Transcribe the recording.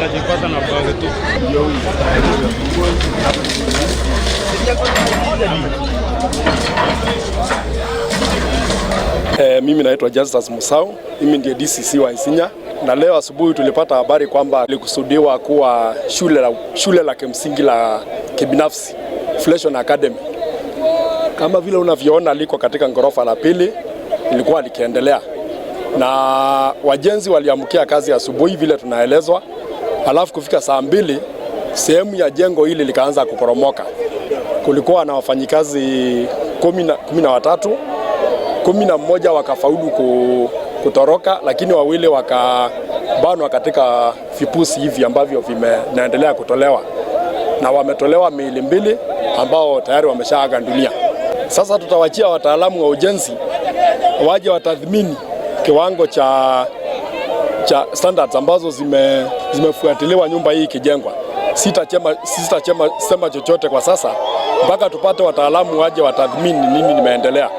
Tunajipata na bag tu. Mimi naitwa Justus Musau, mimi ndiye DCC wa Isinya, na leo asubuhi tulipata habari kwamba likusudiwa kuwa shule la kimsingi la kibinafsi Fleshon Academy. Kama vile unavyoona liko katika ghorofa la pili, ilikuwa likiendelea na wajenzi waliamkia kazi asubuhi vile tunaelezwa, alafu kufika saa 2 sehemu ya jengo hili likaanza kuporomoka. Kulikuwa na wafanyikazi 13, 11 wakafaulu kutoroka, lakini wawili wakabanwa katika vipusi hivi ambavyo vimeendelea kutolewa, na wametolewa miili mbili ambao tayari wameshaaga dunia. Sasa tutawachia wataalamu wa ujenzi waje watathmini kiwango cha standards ambazo zimefuatiliwa nyumba hii ikijengwa. Sitachema sema chochote kwa sasa mpaka tupate wataalamu waje watathmini nini limeendelea.